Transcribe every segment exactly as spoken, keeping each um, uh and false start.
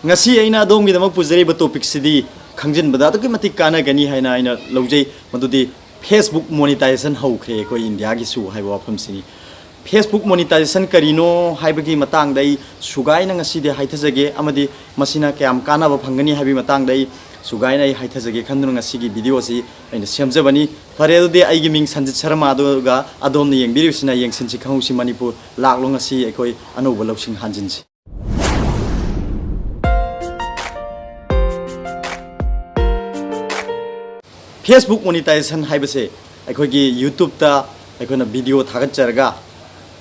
ꯉꯁꯤ ꯑꯩꯅ ꯑꯗꯣꯝꯒꯤꯗꯃꯛ ꯄꯨꯖꯔꯤꯕ ꯇꯣꯄꯤꯛꯁꯤꯗꯤ ꯈꯪꯖꯤꯟꯕꯗ ꯑꯗꯨꯛꯀꯤ ꯃꯇꯤꯛ ꯀꯥꯟꯅꯒꯅꯤ ꯍꯥꯏꯅ ꯑꯩꯅ ꯂꯧꯖꯩ꯫ ꯃꯗꯨꯗꯤ Facebook ꯃꯣꯅꯤꯇꯥꯏꯖꯦꯁꯟ ꯍꯧꯈ꯭ꯔꯦ ꯑꯩꯈꯣꯏ ꯏꯟꯗꯤꯌꯥꯒꯤꯁꯨ ꯍꯥꯏꯕ ꯋꯥꯐꯝꯁꯤꯅꯤ꯫ Facebook ꯃꯣꯅꯤꯇꯥꯏꯖꯦꯁꯟ ꯀꯔꯤꯅꯣ ꯍꯥꯏꯕꯒꯤ ꯃꯇꯥꯡꯗ ꯑꯩ ꯁꯨꯒꯥꯏꯅ ꯉꯁꯤꯗꯤ ꯍꯥꯏꯊꯖꯒꯦ, ꯑꯃꯗꯤ ꯃꯁꯤꯅ ꯀꯌꯥꯝ ꯀꯥꯟꯅꯕ ꯐꯪꯒꯅꯤ ꯍꯥꯏꯕꯒꯤ ꯃꯇꯥꯡꯗ ꯑꯩ ꯁꯨꯒꯥꯏꯅ ꯑꯩ ꯍꯥꯏꯊꯖꯒꯦ ꯈꯟꯗꯨꯅ ꯉꯁꯤꯒꯤ ꯚꯤꯗꯤꯑꯣꯁꯤ ꯑꯩꯅ ꯁꯦꯝꯖꯕꯅꯤ꯫ ꯐꯔꯦ, ꯑꯗꯨꯗꯤ ꯑꯩꯒꯤ ꯃꯤꯡ ꯁꯟꯖꯤꯠ ꯁꯔꯃ, ꯑꯗꯨꯒ ꯑꯗꯣꯝꯅ ꯌꯦꯡꯕꯤꯔꯤꯕꯁꯤꯅ ꯌꯦꯡꯁꯤꯟꯁꯤ ꯈꯪꯍꯧꯁꯤ ꯃꯅꯤꯄꯨꯔ꯫ ꯂꯥꯛꯂꯣ, ꯉꯁꯤ ꯑꯩꯈꯣꯏ ꯑꯅꯧꯕ ꯂꯧꯁꯤꯡ ꯍꯥꯟꯖꯤꯟꯁꯤ꯫ Facebook ꯃꯣꯅꯤꯇꯥꯏꯖꯦꯁꯟ ꯍꯥꯏꯕꯁꯦ ꯑꯩꯈꯣꯏꯒꯤ YouTubeꯇ ꯑꯩꯈꯣꯏꯅ ꯚꯤꯗꯤꯑꯣ ꯊꯥꯒꯠꯆꯔꯒ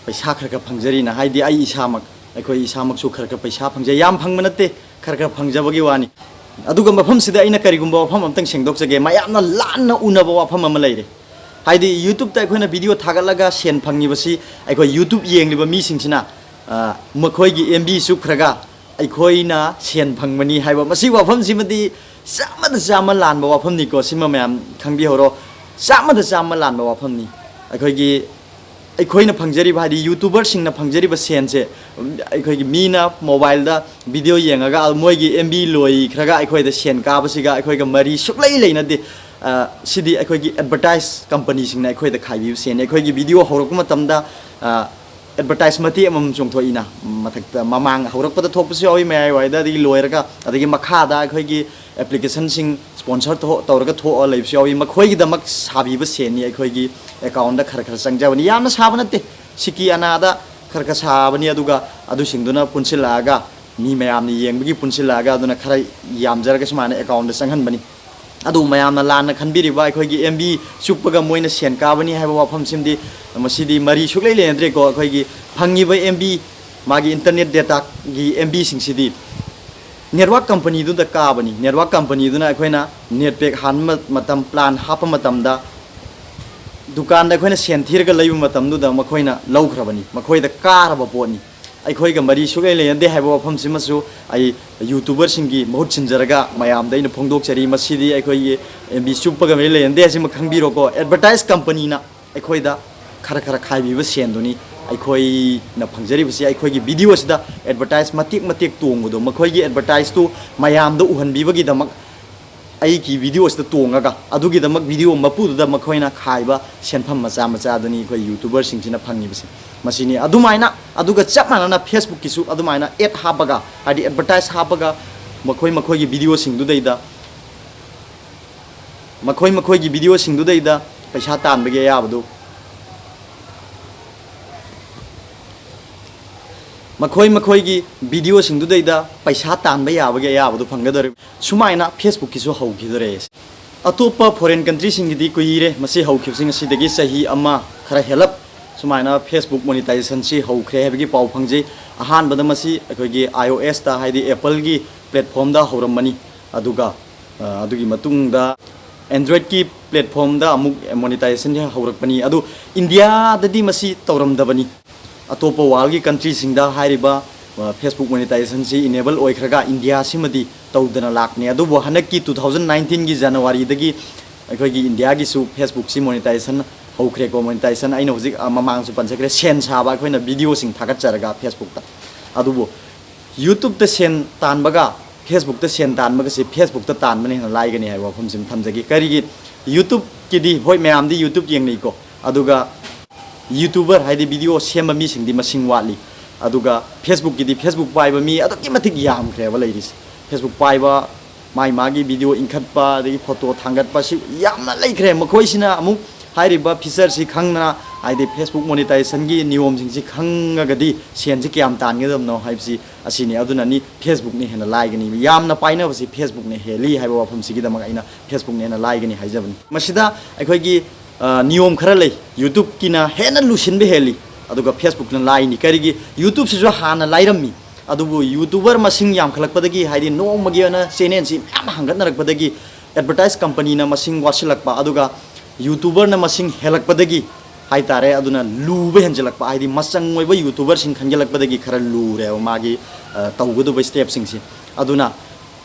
ꯄꯩꯁꯥ ꯈꯔ ꯈꯔ ꯐꯪꯖꯔꯤꯅ, ꯍꯥꯏꯗꯤ ꯑꯩ ꯏꯁꯥꯃꯛ, ꯑꯩꯈꯣꯏ ꯏꯁꯥꯃꯛꯁꯨ ꯈꯔ ꯈꯔ ꯄꯩꯁꯥ ꯐꯪꯖꯩ, ꯌꯥꯝ ꯐꯪꯕ ꯅꯠꯇꯦ, ꯈꯔ ꯈꯔ ꯐꯪꯖꯕꯒꯤ ꯋꯥꯅꯤ꯫ ꯑꯗꯨꯒ ꯃꯐꯝꯁꯤꯗ ꯑꯩꯅ ꯀꯔꯤꯒꯨꯝꯕ ꯋꯥꯐꯝ ꯑꯝꯇꯪ ꯁꯦꯡꯗꯣꯛꯆꯒꯦ, ꯃꯌꯥꯝꯅ ꯂꯥꯟꯅ ꯎꯅꯕ ꯋꯥꯐꯝ ꯑꯃ ꯂꯩꯔꯦ꯫ ꯍꯥꯏꯗꯤ YouTubeꯇ ꯑꯩꯈꯣꯏꯅ ꯚꯤꯗꯤꯑꯣ ꯊꯥꯒꯠꯂꯒ ꯁꯦꯟ ꯐꯪꯉꯤꯕꯁꯤ ꯑꯩꯈꯣꯏ YouTube ꯌꯦꯡꯂꯤꯕ ꯃꯤꯁꯤꯡꯁꯤꯅ, ꯑ, ꯃꯈꯣꯏꯒꯤ MB ꯆꯨꯞꯈ꯭ꯔꯒ ꯑꯩꯈꯣꯏꯅ ꯁꯦꯟ ꯐꯪꯕꯅꯤ ꯍꯥꯏꯕ ꯃꯁꯤ ꯋꯥꯐꯝꯁꯤꯃꯗꯤ ꯆꯥꯝꯃꯗ ꯆꯥꯝꯃ ꯂꯥꯟꯕ ꯋꯥꯐꯝꯅꯤꯀꯣ꯫ ꯁꯤꯃ ꯃꯌꯥꯝ ꯈꯪꯕꯤꯍꯧꯔꯣ, ꯆꯥꯝꯃꯗ ꯆꯥꯝꯃ ꯂꯥꯟꯕ ꯋꯥꯐꯝꯅꯤ꯫ ꯑꯩꯈꯣꯏꯒꯤ, ꯑꯩꯈꯣꯏꯅ ꯐꯪꯖꯔꯤꯕ, ꯍꯥꯏꯗꯤ YouTuberꯁꯤꯡꯅ ꯐꯪꯖꯔꯤꯕ ꯁꯦꯟꯁꯦ, ꯑꯩꯈꯣꯏꯒꯤ ꯃꯤꯅ mobileꯗ ꯚꯤꯗꯤꯑꯣ ꯌꯦꯡꯉꯒ ꯃꯣꯏꯒꯤ MB ꯂꯣꯏꯈ꯭ꯔꯒ ꯑꯩꯈꯣꯏꯗ ꯁꯦꯟ ꯀꯥꯕꯁꯤꯒ ꯑꯩꯈꯣꯏꯒ ꯃꯔꯤ ꯁꯨꯛꯂꯩ ꯂꯩꯅꯗꯦ꯫ ꯑ, ꯁꯤꯗꯤ ꯑꯩꯈꯣꯏꯒꯤ advertise companyꯁꯤꯡꯅ ꯑꯩꯈꯣꯏꯗ ꯈꯥꯏꯕꯤꯕ ꯁꯦꯟꯅꯤ꯫ ꯑꯩꯈꯣꯏꯒꯤ ꯚꯤꯗꯤꯑꯣ ꯍꯧꯔꯛꯄ ꯃꯇꯝꯗ, ꯑ, advertise ꯃꯇꯦꯛ ꯑꯃꯃꯝ ꯆꯣꯡꯊꯣꯛꯏꯅ, ꯃꯊꯛꯇ ꯃꯃꯥꯡ ꯍꯧꯔꯛꯄꯗ ꯊꯣꯛꯄꯁꯨ ꯌꯥꯎꯏ, ꯃꯌꯥꯏ ꯋꯥꯏꯗ, ꯑꯗꯒꯤ ꯂꯣꯏꯔꯒ, ꯑꯗꯒꯤ ꯃꯈꯥꯗ ꯑꯩꯈꯣꯏꯒꯤ applicationꯁꯤꯡ sponsor ꯊꯣꯛ-, ꯇꯧꯔꯒ ꯊꯣꯛꯑ ꯂꯩꯕꯁꯨ ꯌꯥꯎꯏ꯫ ꯃꯈꯣꯏꯒꯤꯗꯃꯛ ꯁꯥꯕꯤꯕ ꯁꯦꯟꯅꯤ ꯑꯩꯈꯣꯏꯒꯤ accountꯗ ꯈꯔ ꯈꯔ ꯆꯪꯖꯕꯅꯤ꯫ ꯌꯥꯝꯅ ꯁꯥꯕ ꯅꯠꯇꯦ, ꯁꯤꯀꯤ ꯑꯅꯥꯗ ꯈꯔ ꯈꯔ ꯁꯥꯕꯅꯤ꯫ ꯑꯗꯨꯒ ꯑꯗꯨꯁꯤꯡꯗꯨꯅ ꯄꯨꯟꯁꯤꯜꯂꯛꯑꯒ, ꯃꯤ ꯃꯌꯥꯝꯅ ꯌꯦꯡꯕꯒꯤ ꯄꯨꯟꯁꯤꯜꯂꯛꯑꯒ, ꯑꯗꯨꯅ ꯈꯔ ꯌꯥꯝꯖꯔꯒ ꯁꯨꯃꯥꯏꯅ accountꯗ ꯆꯪꯍꯟꯕꯅꯤ꯫ ꯑꯗꯨ ꯃꯌꯥꯝꯅ ꯂꯥꯟꯅ ꯈꯟꯕꯤꯔꯤꯕ ꯑꯩꯈꯣꯏꯒꯤ MB ꯆꯨꯞꯄꯒ ꯃꯣꯏꯅ ꯁꯦꯟ ꯀꯥꯕꯅꯤ ꯍꯥꯏꯕ ꯋꯥꯐꯝꯁꯤꯃꯗꯤ, ꯃꯁꯤꯗꯤ ꯃꯔꯤ ꯁꯨꯛꯂꯩ ꯂꯩꯅꯗ꯭ꯔꯦꯀꯣ꯫ ꯑꯩꯈꯣꯏꯒꯤ ꯐꯪꯉꯤꯕ MB, ꯃꯥꯒꯤ internet dataꯒꯤ MBꯁꯤꯡꯁꯤꯗꯤ network companyꯗꯨꯗ ꯀꯥꯕꯅꯤ꯫ Network companyꯗꯨꯅ ꯑꯩꯈꯣꯏꯅ net pack ꯍꯥꯟꯕ ꯃꯇꯝ, plan ꯍꯥꯞꯄ ꯃꯇꯝꯗ, ꯗꯨꯀꯥꯟꯗ ꯑꯩꯈꯣꯏꯅ ꯁꯦꯟ ꯊꯤꯔꯒ ꯂꯩꯕ ꯃꯇꯝꯗꯨꯗ ꯃꯈꯣꯏꯅ ꯂꯧꯈ꯭ꯔꯕꯅꯤ, ꯃꯈꯣꯏꯗ ꯀꯥꯔꯕ ꯄꯣꯠꯅꯤ꯫ ꯑꯩꯈꯣꯏꯒ ꯃꯔꯤ ꯁꯨꯛꯂꯩ ꯂꯩꯅꯗꯦ ꯍꯥꯏꯕ ꯋꯥꯐꯝꯁꯤꯃꯁꯨ ꯑꯩ YouTuberꯁꯤꯡꯒꯤ ꯃꯍꯨꯠ ꯁꯤꯟꯖꯔꯒ ꯃꯌꯥꯝꯗ ꯑꯩꯅ ꯐꯣꯡꯗꯣꯛꯆꯔꯤ꯫ ꯃꯁꯤꯗꯤ ꯑꯩꯈꯣꯏꯒꯤ MB ꯆꯨꯞꯄꯒ ꯃꯔꯤ ꯂꯩꯅꯗꯦ ꯍꯥꯏꯁꯤꯃ ꯈꯪꯕꯤꯔꯣꯀꯣ꯫ Advertise companyꯅ ꯑꯩꯈꯣꯏꯗ ꯈꯔ ꯈꯔ ꯈꯥꯏꯕꯤꯕ ꯁꯦꯟꯗꯨꯅꯤ꯫ ꯑꯩꯈꯣꯏꯅ ꯐꯪꯖꯔꯤꯕꯁꯤ ꯑꯩꯈꯣꯏꯒꯤ video ꯑꯁꯤꯗ advertise ꯃꯇꯦꯛ ꯃꯇꯦꯛ ꯇꯣꯡꯕꯗꯣ, ꯃꯈꯣꯏꯒꯤ advertiseꯇꯨ ꯃꯌꯥꯝꯗ ꯎꯍꯟꯕꯤꯕꯒꯤꯗꯃꯛ ꯑꯩꯒꯤ video ꯑꯁꯤꯗ ꯇꯣꯡꯉꯒ, ꯑꯗꯨꯒꯤꯗꯃꯛ video ꯃꯄꯨꯗꯨꯗ ꯃꯈꯣꯏꯅ ꯈꯥꯏꯕ ꯁꯦꯟꯐꯝ ꯃꯆꯥ ꯃꯆꯥꯗꯨꯅꯤ ꯑꯩꯈꯣꯏ YouTuberꯁꯤꯡꯁꯤꯅ ꯐꯪꯉꯤꯕꯁꯦ꯫ ꯃꯁꯤꯅꯤ꯫ ꯑꯗꯨꯃꯥꯏꯅ, ꯑꯗꯨꯒ ꯆꯞ ꯃꯥꯟꯅꯅ Facebookꯀꯤꯁꯨ ꯑꯗꯨꯃꯥꯏꯅ ad ꯍꯥꯞꯄꯒ, ꯍꯥꯏꯗꯤ advertise ꯍꯥꯞꯄꯒ, ꯃꯈꯣꯏ ꯃꯈꯣꯏꯒꯤ videoꯁꯤꯡꯗꯨꯗꯩꯗ, ꯃꯈꯣꯏ ꯃꯈꯣꯏꯒꯤ videoꯁꯤꯡꯗꯨꯗꯩꯗ ꯄꯩꯁꯥ ꯇꯥꯟꯕꯒꯤ ꯑꯌꯥꯕꯗꯨ, ꯃꯈꯣꯏ ꯃꯈꯣꯏꯒꯤ videoꯁꯤꯡꯗꯨꯗꯩꯗ ꯄꯩꯁꯥ ꯇꯥꯟꯕ ꯌꯥꯕꯒꯤ ꯑꯌꯥꯕꯗꯨ ꯐꯪꯒꯗꯧꯔꯤꯕ꯫ ꯁꯨꯃꯥꯏꯅ Facebookꯀꯤꯁꯨ ꯍꯧꯈꯤꯗꯣꯔꯦ꯫ ꯑꯇꯣꯞꯄ foreign countryꯁꯤꯡꯒꯤꯗꯤ ꯀꯨꯏꯔꯦ ꯃꯁꯤ ꯍꯧꯈꯤꯕꯁꯤ, ꯉꯁꯤꯗꯒꯤ ꯆꯍꯤ ꯑꯃ ꯈꯔ ꯍꯦꯜꯂꯞ ꯁꯨꯃꯥꯏꯅ Facebook monetizationꯁꯤ ꯍꯧꯈ꯭ꯔꯦ ꯍꯥꯏꯕꯒꯤ ꯄꯥꯎ ꯐꯪꯖꯩ꯫ ꯑꯍꯥꯟꯕꯗ ꯃꯁꯤ ꯑꯩꯈꯣꯏꯒꯤ iOSꯇ, ꯍꯥꯏꯗꯤ Appleꯒꯤ platformꯗ ꯍꯧꯔꯝꯕꯅꯤ꯫ ꯑꯗꯨꯒ, ꯑ, ꯑꯗꯨꯒꯤ ꯃꯇꯨꯡꯗ Androidꯀꯤ platformꯗ ꯑꯃꯨꯛ monetizationꯁꯤ ꯍꯧꯔꯛꯄꯅꯤ꯫ ꯑꯗꯨ ꯏꯟꯗꯤꯌꯥꯗꯗꯤ ꯃꯁꯤ ꯇꯧꯔꯝꯗꯕꯅꯤ꯫ ꯑꯇꯣꯞꯄ worldꯀꯤ countryꯁꯤꯡꯗ ꯍꯥꯏꯔꯤꯕ, ꯑ, Facebook monetizationꯁꯤ enable ꯑꯣꯏꯈ꯭ꯔꯒ ꯏꯟꯗꯤꯌꯥꯁꯤꯃꯗꯤ ꯇꯧꯗꯅ ꯂꯥꯛꯄꯅꯤ꯫ ꯑꯗꯨꯕꯨ ꯍꯟꯗꯛꯀꯤ two thousand nineteenꯒꯤ Januaryꯗꯒꯤ ꯑꯩꯈꯣꯏꯒꯤ ꯏꯟꯗꯤꯌꯥꯒꯤꯁꯨ Facebookꯁꯤ monetization ꯍꯧꯈ꯭ꯔꯦꯀꯣ꯫ Monetization ꯑꯩꯅ ꯍꯧꯖꯤꯛ, ꯑ, ꯃꯃꯥꯡꯁꯨ ꯄꯟꯖꯈ꯭ꯔꯦ, ꯁꯦꯟ ꯁꯥꯕ ꯑꯩꯈꯣꯏꯅ videoꯁꯤꯡ ꯊꯥꯒꯠꯆꯔꯒ Facebookꯇ꯫ ꯑꯗꯨꯕꯨ YouTubeꯇ ꯁꯦꯟ ꯇꯥꯟꯕꯒ Facebookꯇ ꯁꯦꯟ ꯇꯥꯟꯕꯒꯁꯤ Facebookꯇ ꯇꯥꯟꯕꯅ ꯍꯦꯟꯅ ꯂꯥꯏꯒꯅꯤ ꯍꯥꯏꯕ ꯋꯥꯐꯝꯁꯤꯃ ꯊꯝꯖꯒꯦ꯫ ꯀꯔꯤꯒꯤ? YouTubeꯀꯤꯗꯤ ꯍꯣꯏ ꯃꯌꯥꯝꯗꯤ YouTube ꯌꯦꯡꯅꯩꯀꯣ, ꯑꯗꯨꯒ YouTuber ꯍꯥꯏꯗꯤ video ꯁꯦꯝꯕ ꯃꯤꯁꯤꯡꯗꯤ ꯃꯁꯤꯡ ꯋꯥꯠꯂꯤ꯫ ꯑꯗꯨꯒ Facebookꯀꯤꯗꯤ Facebook ꯄꯥꯏꯕ ꯃꯤ ꯑꯗꯨꯛꯀꯤ ꯃꯇꯤꯛ ꯌꯥꯝꯈ꯭ꯔꯦꯕ ꯂꯩꯔꯤꯁꯦ꯫ Facebook ꯄꯥꯏꯕ, ꯃꯥꯏ ꯃꯥꯒꯤ video ꯏꯟꯈꯠꯄ, ꯑꯗꯒꯤ photo ꯊꯥꯡꯒꯠꯄ, ꯁꯤ ꯌꯥꯝꯅ ꯂꯩꯈ꯭ꯔꯦ꯫ ꯃꯈꯣꯏꯁꯤꯅ ꯑꯃꯨꯛ ꯍꯥꯏꯔꯤꯕ featureꯁꯤ ꯈꯪꯗꯅ, ꯍꯥꯏꯗꯤ Facebook monetizationꯒꯤ ꯅꯤꯌꯣꯝꯁꯤꯡꯁꯤ ꯈꯪꯉꯒꯗꯤ ꯁꯦꯟꯁꯤ ꯀꯌꯥꯝ ꯇꯥꯟꯒꯗꯕꯅꯣ ꯍꯥꯏꯕꯁꯤ ꯑꯁꯤꯅꯤ꯫ ꯑꯗꯨꯅꯅꯤ Facebookꯅ ꯍꯦꯟꯅ ꯂꯥꯏꯒꯅꯤ꯫ ꯌꯥꯝꯅ ꯄꯥꯏꯅꯕꯁꯤ Facebookꯅ ꯍꯦꯜꯂꯤ ꯍꯥꯏꯕ ꯋꯥꯐꯝꯁꯤꯒꯤꯗꯃꯛ ꯑꯩꯅ Facebookꯅ ꯍꯦꯟꯅ ꯂꯥꯏꯒꯅꯤ ꯍꯥꯏꯖꯕꯅꯤ꯫ ꯃꯁꯤꯗ ꯑꯩꯈꯣꯏꯒꯤ, ꯑ, ꯅꯤꯌꯣꯝ ꯈꯔ ꯂꯩ꯫ YouTubeꯀꯤꯅ ꯍꯦꯟꯅ ꯂꯨꯁꯤꯟꯕ ꯍꯦꯜꯂꯤ, ꯑꯗꯨꯒ Facebookꯅ ꯂꯥꯏꯅꯤ꯫ ꯀꯔꯤꯒꯤ? YouTubeꯁꯤꯁꯨ ꯍꯥꯟꯅ ꯂꯥꯏꯔꯝꯃꯤ, ꯑꯗꯨꯕꯨ YouTuber ꯃꯁꯤꯡ ꯌꯥꯝꯈꯠꯂꯛꯄꯗꯒꯤ, ꯍꯥꯏꯗꯤ ꯅꯣꯡꯃꯒꯤ ꯑꯣꯏꯅ channelꯁꯤ ꯃꯌꯥꯝ ꯍꯥꯡꯒꯠꯅꯔꯛꯄꯗꯒꯤ advertise companyꯅ ꯃꯁꯤꯡ ꯋꯥꯠꯁꯤꯜꯂꯛꯄ, ꯑꯗꯨꯒ YouTuberꯅ ꯃꯁꯤꯡ ꯍꯦꯜꯂꯛꯄꯗꯒꯤ ꯍꯥꯏꯇꯥꯔꯦ, ꯑꯗꯨꯅ ꯂꯨꯕ ꯍꯦꯟꯖꯤꯜꯂꯛꯄ, ꯍꯥꯏꯗꯤ ꯃꯆꯪ ꯑꯣꯏꯕ YouTuberꯁꯤꯡ ꯈꯟꯒꯠꯂꯛꯄꯗꯒꯤ ꯈꯔ ꯂꯨꯔꯦꯕ ꯃꯥꯒꯤ, ꯑ, ꯇꯧꯒꯗꯧꯕ stepꯁꯤꯡꯁꯤ꯫ ꯑꯗꯨꯅ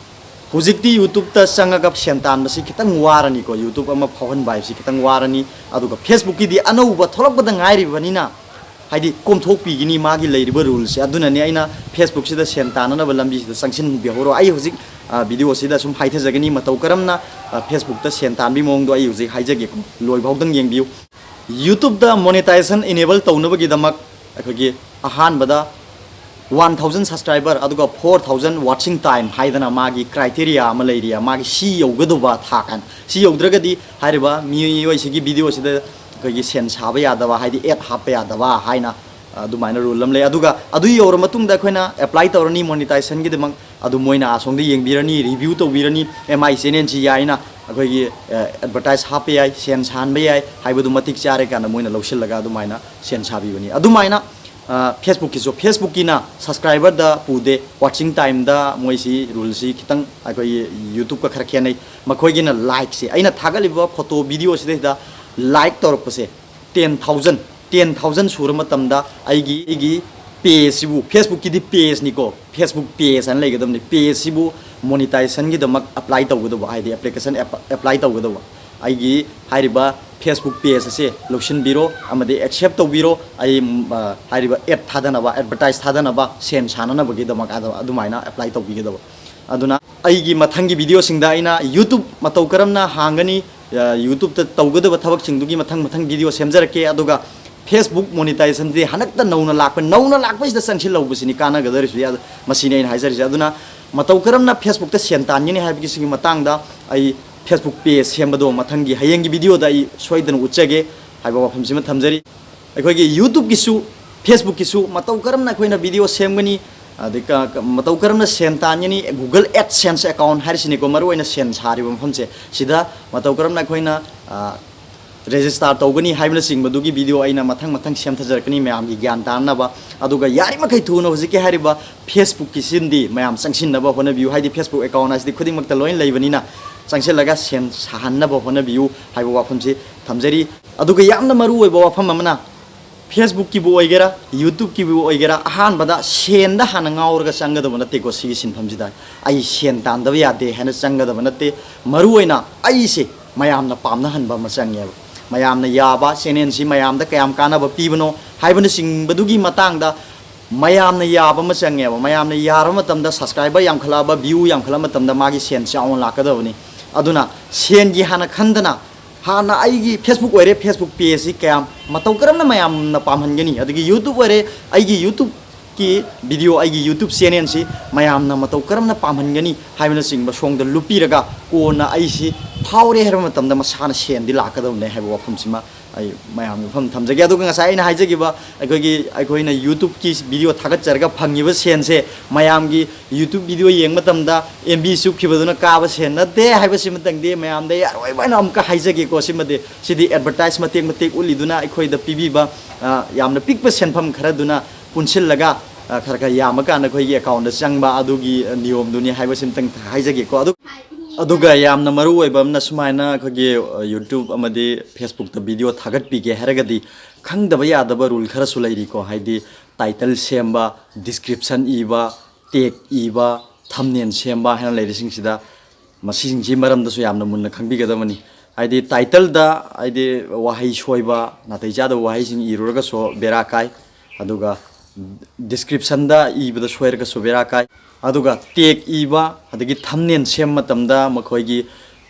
ꯍꯧꯖꯤꯛꯇꯤ YouTubeꯇ ꯆꯪꯉꯒ ꯁꯦꯟ ꯇꯥꯟꯕꯁꯤ ꯈꯤꯇꯪ ꯋꯥꯔꯅꯤꯀꯣ, YouTube ꯑꯃ ꯐꯥꯎꯍꯟꯕ ꯍꯥꯏꯕꯁꯤ ꯈꯤꯇꯪ ꯋꯥꯔꯅꯤ꯫ ꯑꯗꯨꯒ Facebookꯀꯤꯗꯤ ꯑꯅꯧꯕ ꯊꯣꯛꯂꯛꯄꯗ ꯉꯥꯏꯔꯤꯕꯅꯤꯅ ꯍꯥꯏꯗꯤ ꯀꯣꯝꯊꯣꯛꯄꯤꯒꯅꯤ ꯃꯥꯒꯤ ꯂꯩꯔꯤꯕ ꯔꯨꯜꯁꯦ꯫ ꯑꯗꯨꯅꯅꯦ ꯑꯩꯅ Facebookꯁꯤꯗ ꯁꯦꯟ ꯇꯥꯟꯅꯅꯕ ꯂꯝꯕꯤꯁꯤꯗ ꯆꯪꯁꯤꯟꯕꯤꯍꯧꯔꯣ꯫ ꯑꯩ ꯍꯧꯖꯤꯛ ꯚꯤꯗꯤꯑꯣꯁꯤꯗ ꯁꯨꯝ ꯍꯥꯏꯊꯖꯒꯅꯤ, ꯃꯇꯧ ꯀꯔꯝꯅ Facebookꯇ ꯁꯦꯟ ꯇꯥꯟꯕꯒꯤ ꯃꯑꯣꯡꯗꯣ ꯑꯩ ꯍꯧꯖꯤꯛ ꯍꯥꯏꯖꯒꯦ꯫ ꯂꯣꯏꯐꯥꯎꯗꯪ ꯌꯦꯡꯕꯤꯌꯨ꯫ YouTubeꯇ monetization enable ꯇꯧꯅꯕꯒꯤꯗꯃꯛ ꯑꯩꯈꯣꯏꯒꯤ ꯑꯍꯥꯟꯕꯗ one thousand subscriber ꯑꯗꯨꯒ four thousand watching time ꯍꯥꯏꯗꯅ ꯃꯥꯒꯤ criteria ꯑꯃ ꯂꯩꯔꯤ꯫ ꯃꯥꯒꯤ ꯁꯤ ꯌꯧꯒꯗꯧꯕ ꯊꯥꯛ ꯍꯥꯏꯅ, ꯁꯤ ꯌꯧꯗ꯭ꯔꯒꯗꯤ ꯍꯥꯏꯔꯤꯕ ꯃꯤꯑꯣꯏꯁꯤꯒꯤ ꯚꯤꯗꯤꯑꯣꯁꯤꯗ ꯑꯩꯈꯣꯏꯒꯤ ꯁꯦꯟ ꯁꯥꯕ ꯌꯥꯗꯕ, ꯍꯥꯏꯗꯤ ad ꯍꯥꯞꯄ ꯌꯥꯗꯕ ꯍꯥꯏꯅ ꯑꯗꯨꯃꯥꯏꯅ ꯔꯨꯜ ꯑꯃ ꯂꯩ꯫ ꯑꯗꯨꯒ ꯑꯗꯨ ꯌꯧꯔ ꯃꯇꯨꯡꯗ ꯑꯩꯈꯣꯏꯅ apply ꯇꯧꯔꯅꯤ monetizationꯒꯤꯗꯃꯛ꯫ ꯑꯗꯨ ꯃꯣꯏꯅ ꯑꯁꯣꯝꯗ ꯌꯦꯡꯕꯤꯔꯅꯤ, review ꯇꯧꯕꯤꯔꯅꯤ, ꯑꯦ, ꯃꯥꯏ channelꯁꯤ ꯌꯥꯏꯅ ꯑꯩꯈꯣꯏꯒꯤ advertise ꯍꯥꯞꯄ ꯌꯥꯏ, ꯁꯦꯟ ꯁꯥꯍꯟꯕ ꯌꯥꯏ ꯍꯥꯏꯕꯗꯨ ꯃꯇꯤꯛ ꯆꯥꯔꯦ ꯀꯥꯟꯗ ꯃꯣꯏꯅ ꯂꯧꯁꯤꯜꯂꯒ ꯑꯗꯨꯃꯥꯏꯅ ꯁꯦꯟ ꯁꯥꯕꯤꯕꯅꯤ꯫ ꯑꯗꯨꯃꯥꯏꯅ Facebookꯀꯤꯁꯨ, Facebookꯀꯤꯅ subscriberꯗ ꯄꯨꯗꯦ, watching timeꯗ ꯃꯣꯏꯁꯤ ꯔꯨꯜꯁꯤ ꯈꯤꯇꯪ ꯑꯩꯈꯣꯏꯒꯤ YouTubeꯀ ꯈꯔ ꯈꯦꯠꯅꯩ꯫ ꯃꯈꯣꯏꯒꯤꯅ likeꯁꯦ, ꯑꯩꯅ ꯊꯥꯒꯠꯂꯤꯕ photo videoꯁꯤꯗꯩꯗ like ꯇꯧꯔꯛꯄꯁꯦ ten thousand, ten thousand ꯁꯨꯔ ꯃꯇꯝꯗ ꯑꯩꯒꯤ, ꯑꯩꯒꯤ pageꯁꯤꯕꯨ, Facebookꯀꯤꯗꯤ pageꯅꯤꯀꯣ, Facebook page ꯍꯥꯏꯅ ꯂꯩꯒꯗꯕꯅꯤ, pageꯁꯤꯕꯨ monetizationꯒꯤꯗꯃꯛ apply ꯇꯧꯒꯗꯧꯕ, ꯍꯥꯏꯗꯤ application app-, apply ꯇꯧꯒꯗꯧꯕ꯫ ꯑꯩꯒꯤ ꯍꯥꯏꯔꯤꯕ Facebook page ꯑꯁꯦ ꯂꯧꯁꯤꯟꯕꯤꯔꯣ ꯑꯃꯗꯤ accept ꯇꯧꯕꯤꯔꯣ꯫ ꯑꯩ, ꯎꯝ, ꯑ, ꯍꯥꯏꯔꯤꯕ ad ꯊꯥꯗꯅꯕ, advertise ꯊꯥꯗꯅꯕ, ꯁꯦꯟ ꯁꯥꯅꯅꯕꯒꯤꯗꯃꯛ ꯑꯗꯨ-, ꯑꯗꯨꯃꯥꯏꯅ apply ꯇꯧꯕꯤꯒꯗꯕ꯫ ꯑꯗꯨꯅ ꯑꯩꯒꯤ ꯃꯊꯪꯒꯤ videoꯁꯤꯡꯗ ꯑꯩꯅ YouTube ꯃꯇꯧ ꯀꯔꯝꯅ ꯍꯥꯡꯒꯅꯤ, ꯑ, YouTubeꯇ ꯇꯧꯒꯗꯕ ꯊꯕꯛꯁꯤꯡꯗꯨꯒꯤ ꯃꯊꯪ ꯃꯊꯪ video ꯁꯦꯝꯖꯔꯛꯀꯦ꯫ ꯑꯗꯨꯒ Facebook monetizationꯁꯤ ꯍꯟꯗꯛꯇ ꯅꯧꯅ ꯂꯥꯛꯄ, ꯅꯧꯅ ꯂꯥꯛꯄꯁꯤꯗ ꯆꯪꯁꯤꯜꯍꯧꯕꯁꯤꯅꯤ ꯀꯥꯟꯅꯒꯗꯧꯔꯤꯁꯤ꯫ ꯑꯗꯨ ꯃꯁꯤꯅꯤ ꯑꯩꯅ ꯍꯥꯏꯖꯔꯤꯁꯦ꯫ ꯑꯗꯨꯅ ꯃꯇꯧ ꯀꯔꯝꯅ Facebookꯇ ꯁꯦꯟ ꯇꯥꯟꯒꯅꯤ ꯍꯥꯏꯕꯒꯤꯁꯤꯒꯤ ꯃꯇꯥꯡꯗ ꯑꯩ Facebook page ꯁꯦꯝꯕꯗꯣ ꯃꯊꯪꯒꯤ ꯍꯌꯦꯡꯒꯤ videoꯗ ꯑꯩ ꯁꯣꯏꯗꯅ ꯎꯠꯆꯒꯦ ꯍꯥꯏꯕ ꯋꯥꯐꯝꯁꯤꯃ ꯊꯝꯖꯔꯤ꯫ ꯑꯩꯈꯣꯏꯒꯤ YouTubeꯀꯤꯁꯨ, Facebookꯀꯤꯁꯨ ꯃꯇꯧ ꯀꯔꯝꯅ ꯑꯩꯈꯣꯏꯅ video ꯁꯦꯝꯒꯅꯤ, ꯑꯗꯩ ꯀ-, ꯀ-, ꯃꯇꯧ ꯀꯔꯝꯅ ꯁꯦꯟ ꯇꯥꯟꯒꯅꯤ, Google AdSense account ꯍꯥꯏꯔꯤꯁꯤꯅꯤꯀꯣ, ꯃꯔꯨꯑꯣꯏꯅ ꯁꯦꯟ ꯁꯥꯔꯤꯕ ꯃꯐꯝꯁꯦ, ꯁꯤꯗ ꯃꯇꯧ ꯀꯔꯝꯅ ꯑꯩꯈꯣꯏꯅ, ꯑ, register ꯇꯧꯒꯅꯤ ꯍꯥꯏꯕꯅꯆꯤꯡꯕꯗꯨꯒꯤ video ꯑꯩꯅ ꯃꯊꯪ ꯃꯊꯪ ꯁꯦꯝꯊꯖꯔꯛꯀꯅꯤ ꯃꯌꯥꯝꯒꯤ ꯒ꯭ꯌꯥꯟ ꯇꯥꯅꯕ꯫ ꯑꯗꯨꯒ ꯌꯥꯔꯤꯃꯈꯩ ꯊꯨꯅ ꯍꯧꯖꯤꯛꯀꯤ ꯍꯥꯏꯔꯤꯕ Facebookꯀꯤꯁꯤꯃꯗꯤ ꯃꯌꯥꯝ ꯆꯪꯁꯤꯟꯅꯕ ꯍꯣꯠꯅꯕꯤꯌꯨ, ꯍꯥꯏꯗꯤ Facebook account ꯍꯥꯏꯁꯤꯗꯤ ꯈꯨꯗꯤꯡꯃꯛꯇ ꯂꯣꯏꯅ ꯂꯩꯕꯅꯤꯅ ꯆꯪꯁꯤꯜꯂꯒ ꯁꯦꯟ ꯁꯥꯍꯟꯅꯕ ꯍꯣꯠꯅꯕꯤꯌꯨ ꯍꯥꯏꯕ ꯋꯥꯐꯝꯁꯤ ꯊꯝꯖꯔꯤ꯫ ꯑꯗꯨꯒ ꯌꯥꯝꯅ ꯃꯔꯨ ꯑꯣꯏꯕ ꯋꯥꯐꯝ ꯑꯃꯅ, Facebookꯀꯤꯕꯨ ꯑꯣꯏꯒꯦꯔꯥ, YouTubeꯀꯤꯕꯨ ꯑꯣꯏꯒꯦꯔꯥ, ꯑꯍꯥꯟꯕꯗ ꯁꯦꯟꯗ ꯍꯥꯟꯅ ꯉꯥꯎꯔꯒ ꯆꯪꯒꯗꯕ ꯅꯠꯇꯦꯀꯣ꯫ ꯁꯤꯒꯤ ꯁꯤꯟꯐꯝꯁꯤꯗ ꯑꯩ ꯁꯦꯟ ꯇꯥꯟꯗꯕ ꯌꯥꯗꯦ ꯍꯥꯏꯅ ꯆꯪꯒꯗꯕ ꯅꯠꯇꯦ꯫ ꯃꯔꯨꯑꯣꯏꯅ ꯑꯩꯁꯦ ꯃꯌꯥꯝꯅ ꯄꯥꯝꯅꯍꯟꯕ ꯑꯃ ꯆꯪꯉꯦꯕ꯫ ꯃꯌꯥꯝꯅ ꯌꯥꯕ ꯆꯦꯅꯦꯜꯁꯤ ꯃꯌꯥꯝꯗ ꯀꯌꯥꯝ ꯀꯥꯟꯅꯕ ꯄꯤꯕꯅꯣ ꯍꯥꯏꯕꯅꯆꯤꯡꯕꯗꯨꯒꯤ ꯃꯇꯥꯡꯗ ꯃꯌꯥꯝꯅ ꯌꯥꯕ ꯑꯃ ꯆꯪꯉꯦꯕ꯫ ꯃꯌꯥꯝꯅ ꯌꯥꯔꯕ ꯃꯇꯝꯗ, ꯁꯕꯁꯀ꯭ꯔꯥꯏꯕꯔ ꯌꯥꯝꯈꯠꯂꯛꯑꯕ, ꯚ꯭ꯌꯨ ꯌꯥꯝꯈꯠꯂꯛꯄ ꯃꯇꯝꯗ ꯃꯥꯒꯤ ꯁꯦꯟ ꯆꯥꯎꯅ ꯂꯥꯛꯀꯗꯕꯅꯤ꯫ ꯑꯗꯨꯅ ꯁꯦꯟꯒꯤ ꯍꯥꯟꯅ ꯈꯟꯗꯅ, ꯍꯥꯟꯅ ꯑꯩꯒꯤ Facebook ꯑꯣꯏꯔꯦ, Facebook pageꯁꯤ ꯀꯌꯥꯝ ꯃꯇꯧ ꯀꯔꯝꯅ ꯃꯌꯥꯝꯅ ꯄꯥꯝꯍꯟꯒꯅꯤ, ꯑꯗꯒꯤ YouTube ꯑꯣꯏꯔꯦ, ꯑꯩꯒꯤ YouTubeꯀꯤ video, ꯑꯩꯒꯤ YouTube channelꯁꯤ ꯃꯌꯥꯝꯅ ꯃꯇꯧ ꯀꯔꯝꯅ ꯄꯥꯝꯍꯟꯒꯅꯤ ꯍꯥꯏꯕꯅꯆꯤꯡꯕ ꯁꯣꯝꯗ ꯂꯨꯞꯄꯤꯔꯒ, ꯀꯣꯟꯅ ꯑꯩꯁꯤ ꯐꯥꯎꯔꯦ ꯍꯥꯏꯕ ꯃꯇꯝꯗ ꯃꯁꯥꯅ ꯁꯦꯟꯗꯤ ꯂꯥꯛꯀꯗꯕꯅꯦ ꯍꯥꯏꯕ ꯋꯥꯐꯝꯁꯤꯃ ꯑꯩ ꯃꯌꯥꯝꯒꯤ ꯃꯐꯝ ꯊꯝꯖꯒꯦ꯫ ꯑꯗꯨꯒ ꯉꯁꯥꯏ ꯑꯩꯅ ꯍꯥꯏꯖꯈꯤꯕ, ꯑꯩꯈꯣꯏꯒꯤ, ꯑꯩꯈꯣꯏꯅ YouTubeꯀꯤ video ꯊꯥꯒꯠꯆꯔꯒ ꯐꯪꯉꯤꯕ ꯁꯦꯟꯁꯦ, ꯃꯌꯥꯝꯒꯤ YouTube video ꯌꯦꯡꯕ ꯃꯇꯝꯗ MB ꯆꯨꯞꯈꯤꯕꯗꯨꯅ ꯀꯥꯕ ꯁꯦꯟ ꯅꯠꯇꯦ ꯍꯥꯏꯕꯁꯤꯃꯇꯪꯗꯤ ꯃꯌꯥꯝꯗ ꯑꯩ ꯑꯔꯣꯏꯕ ꯑꯣꯏꯅ ꯑꯃꯨꯛꯀ ꯍꯥꯏꯖꯒꯦꯀꯣ꯫ ꯁꯤꯃꯗꯤ, ꯁꯤꯗꯤ advertise ꯃꯇꯦꯛ ꯃꯇꯦꯛ ꯎꯠꯂꯤꯗꯨꯅ ꯑꯩꯈꯣꯏꯗ ꯄꯤꯕꯤꯕ, ꯑ, ꯌꯥꯝꯅ ꯄꯤꯛꯄ ꯁꯦꯟꯐꯝ ꯈꯔꯗꯨꯅ ꯄꯨꯟꯁꯤꯜꯂꯒ, ꯑ, ꯈꯔ ꯈꯔ ꯌꯥꯝꯃꯀꯥꯟꯗ ꯑꯩꯈꯣꯏꯒꯤ accountꯇ ꯆꯪꯕ ꯑꯗꯨꯒꯤ, ꯑ, ꯅꯤꯌꯣꯝꯗꯨꯅꯤ ꯍꯥꯏꯕꯁꯤꯃꯇꯪ ꯍꯥꯏꯖꯒꯦꯀꯣ꯫ ꯑꯗꯨ, ꯑꯗꯨꯒ ꯌꯥꯝꯅ ꯃꯔꯨ ꯑꯣꯏꯕ ꯑꯃꯅ ꯁꯨꯃꯥꯏꯅ ꯑꯩꯈꯣꯏꯒꯤ, ꯑ, YouTube ꯑꯃꯗꯤ Facebookꯇ video ꯊꯥꯒꯠꯄꯤꯒꯦ ꯍꯥꯏꯔꯒꯗꯤ ꯈꯪꯗꯕ ꯌꯥꯗꯕ rule ꯈꯔꯁꯨ ꯂꯩꯔꯤꯀꯣ꯫ ꯍꯥꯏꯗꯤ title ꯁꯦꯝꯕ, description ꯏꯕ, tag ꯏꯕ, thumbnail ꯁꯦꯝꯕ ꯍꯥꯏꯅ ꯂꯩꯔꯤꯁꯤꯡꯁꯤꯗ, ꯃꯁꯤꯁꯤꯡꯁꯤ ꯃꯔꯝꯗꯁꯨ ꯌꯥꯝꯅ ꯃꯨꯟꯅ ꯈꯪꯕꯤꯒꯗꯕꯅꯤ꯫ ꯍꯥꯏꯗꯤ titleꯗ, ꯍꯥꯏꯗꯤ ꯋꯥꯍꯩ ꯁꯣꯏꯕ, ꯅꯥꯇꯩ ꯆꯥꯗꯕ ꯋꯥꯍꯩꯁꯤꯡ ꯏꯔꯨꯔꯒꯁꯨ ꯕꯦꯔꯥ ꯀꯥꯏ꯫ ꯑꯗꯨꯒ descriptionꯗ ꯏꯕꯗ ꯁꯣꯏꯔꯒꯁꯨ ꯕꯦꯔꯥ ꯀꯥꯏ꯫ ꯑꯗꯨꯒ tag ꯏꯕ, ꯑꯗꯒꯤ thumbnail ꯁꯦꯝꯕ ꯃꯇꯝꯗ ꯃꯈꯣꯏꯒꯤ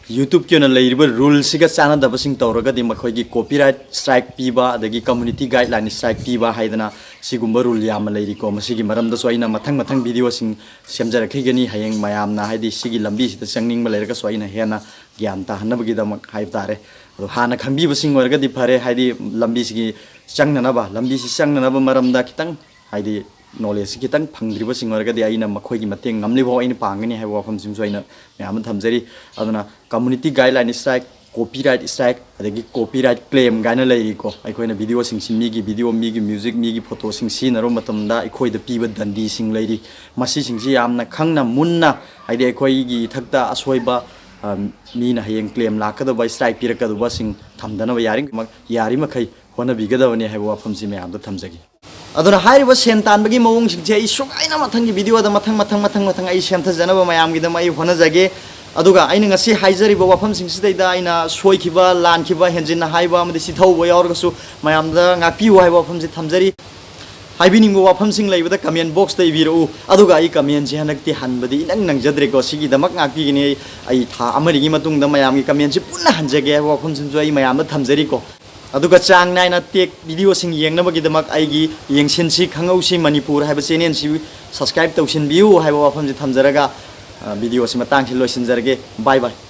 YouTubeꯀꯤ ꯑꯣꯏꯅ ꯂꯩꯔꯤꯕ ruleꯁꯤꯒ ꯆꯥꯟꯅꯗꯕꯁꯤꯡ ꯇꯧꯔꯒꯗꯤ ꯃꯈꯣꯏꯒꯤ copyright strike ꯄꯤꯕ, ꯑꯗꯒꯤ community guideline strike ꯄꯤꯕ ꯍꯥꯏꯗꯅ ꯁꯤꯒꯨꯝꯕ rule ꯌꯥꯝꯅ ꯂꯩꯔꯤꯀꯣ꯫ ꯃꯁꯤꯒꯤ ꯃꯔꯝꯗꯁꯨ ꯑꯩꯅ ꯃꯊꯪ ꯃꯊꯪ videoꯁꯤꯡ ꯁꯦꯝꯖꯔꯛꯈꯤꯒꯅꯤ꯫ ꯍꯌꯦꯡ ꯃꯌꯥꯝꯅ, ꯍꯥꯏꯗꯤ, ꯁꯤꯒꯤ ꯂꯝꯕꯤꯁꯤꯗ ꯆꯪꯅꯤꯡꯕ ꯂꯩꯔꯒꯁꯨ ꯑꯩꯅ ꯍꯦꯟꯅ ꯒ꯭ꯌꯥꯟ ꯇꯥꯍꯟꯅꯕꯒꯤꯗꯃꯛ ꯍꯥꯏꯕ ꯇꯥꯔꯦ꯫ ꯑꯗꯣ ꯍꯥꯟꯅ ꯈꯪꯕꯤꯕꯁꯤꯡ ꯑꯣꯏꯔꯒꯗꯤ ꯐꯔꯦ, ꯍꯥꯏꯗꯤ ꯂꯝꯕꯤꯁꯤꯒꯤ ꯆꯪꯅꯅꯕ, ꯂꯝꯕꯤꯁꯤ ꯆꯪꯅꯅꯕ ꯃꯔꯝꯗ ꯈꯤꯇꯪ, ꯍꯥꯏꯗꯤ, knowledgeꯁꯤ ꯈꯤꯇꯪ ꯐꯪꯗ꯭ꯔꯤꯕꯁꯤꯡ ꯑꯣꯏꯔꯒꯗꯤ ꯑꯩꯅ ꯃꯈꯣꯏꯒꯤ ꯃꯇꯦꯡ ꯉꯝꯂꯤꯐꯥꯎ ꯑꯩꯅ ꯄꯥꯡꯒꯅꯤ ꯍꯥꯏꯕ ꯋꯥꯐꯝꯁꯤꯃꯁꯨ ꯑꯩꯅ ꯃꯌꯥꯝ ꯑꯃ ꯊꯝꯖꯔꯤ꯫ ꯑꯗꯨꯅ community guideline strike, copyright strike, ꯑꯗꯒꯤ copyright claim ꯀꯥꯏꯅ ꯂꯩꯔꯤꯀꯣ꯫ ꯑꯩꯈꯣꯏꯅ videoꯁꯤꯡꯁꯤ, ꯃꯤꯒꯤ video, ꯃꯤꯒꯤ music, ꯃꯤꯒꯤ photoꯁꯤꯡ ꯁꯤꯖꯤꯟꯅꯔꯨꯕ ꯃꯇꯝꯗ ꯑꯩꯈꯣꯏꯗ ꯄꯤꯕ ꯗꯟꯗꯤꯁꯤꯡ ꯂꯩꯔꯤ꯫ ꯃꯁꯤꯁꯤꯡꯁꯤ ꯌꯥꯝꯅ ꯈꯪꯅ ꯃꯨꯟꯅ, ꯍꯥꯏꯗꯤ ꯑꯩꯈꯣꯏꯒꯤ ꯏꯊꯛꯇ ꯑꯁꯣꯏꯕ, ꯑ, ꯃꯤꯅ ꯍꯌꯦꯡ claim ꯂꯥꯛꯀꯗꯧꯕ, strike ꯄꯤꯔꯛꯀꯗꯧꯕꯁꯤꯡ ꯊꯝꯗꯅꯕ ꯌꯥꯔꯤ-, ꯌꯥꯔꯤꯃꯈꯩ ꯍꯣꯠꯅꯕꯤꯒꯗꯕꯅꯤ ꯍꯥꯏꯕ ꯋꯥꯐꯝꯁꯤ ꯃꯌꯥꯝꯗ ꯊꯝꯖꯒꯦ꯫ ꯑꯗꯨꯅ ꯍꯥꯏꯔꯤꯕ ꯁꯦꯟ ꯇꯥꯟꯕꯒꯤ ꯃꯑꯣꯡꯁꯤꯡꯁꯦ ꯑꯩ ꯁꯨꯒꯥꯏꯅ ꯃꯊꯪꯒꯤ videoꯗ ꯃꯊꯪ, ꯃꯊꯪ, ꯃꯊꯪ, ꯃꯊꯪ ꯑꯩ ꯁꯦꯝꯊꯖꯅꯕ ꯃꯌꯥꯝꯒꯤꯗꯃꯛ ꯑꯩ ꯍꯣꯠꯅꯖꯒꯦ꯫ ꯑꯗꯨꯒ ꯑꯩꯅ ꯉꯁꯤ ꯍꯥꯏꯖꯔꯤꯕ ꯋꯥꯐꯝꯁꯤꯡꯁꯤꯗꯩꯗ ꯑꯩꯅ ꯁꯣꯏꯈꯤꯕ, ꯂꯥꯟꯈꯤꯕ, ꯍꯦꯟꯖꯤꯟꯅ ꯍꯥꯏꯕ ꯑꯃꯗꯤ ꯆꯤꯊꯍꯧꯕ ꯌꯥꯎꯔꯒꯁꯨ ꯃꯌꯥꯝꯗ ꯉꯥꯛꯄꯤꯌꯨ ꯍꯥꯏꯕ ꯋꯥꯐꯝꯁꯤ ꯊꯝꯖꯔꯤ꯫ ꯍꯥꯏꯕꯤꯅꯤꯡꯕ ꯋꯥꯐꯝꯁꯤꯡ ꯂꯩꯕꯗ comment boxꯇ ꯏꯕꯤꯔꯛꯎ꯫ ꯑꯗꯨꯒ ꯑꯩ commentꯁꯤ ꯍꯟꯗꯛꯇꯤ ꯍꯟꯕꯗꯤ ꯏꯅꯪ ꯅꯪꯖꯗ꯭ꯔꯦꯀꯣ꯫ ꯁꯤꯒꯤꯗꯃꯛ ꯉꯥꯛꯄꯤꯒꯅꯤ꯫ ꯑꯩ, ꯑꯩ ꯊꯥ ꯑꯃꯅꯤꯒꯤ ꯃꯇꯨꯡꯗ ꯃꯌꯥꯝꯒꯤ commentꯁꯤ ꯄꯨꯟꯅ ꯍꯟꯖꯒꯦ ꯍꯥꯏꯕ ꯋꯥꯐꯝꯁꯤꯃꯁꯨ ꯑꯩ ꯃꯌꯥꯝꯗ ꯊꯝꯖꯔꯤꯀꯣ꯫ ꯑꯗꯨꯒ ꯆꯥꯡ ꯅꯥꯏꯅ tech videoꯁꯤꯡ ꯌꯦꯡꯅꯕꯒꯤꯗꯃꯛ ꯑꯩꯒꯤ ꯌꯦꯡꯁꯤꯟꯁꯤ ꯈꯪꯍꯧꯁꯤ ꯃꯅꯤꯄꯨꯔ ꯍꯥꯏꯕ channelꯁꯤ subscribe ꯇꯧꯁꯤꯟꯕꯤꯌꯨ ꯍꯥꯏꯕ ꯋꯥꯐꯝꯁꯤ ꯊꯝꯖꯔꯒ, ꯑ, videoꯁꯤ ꯃꯇꯥꯡꯁꯤ ꯂꯣꯏꯁꯤꯟꯖꯔꯒꯦ꯫ Bye bye꯫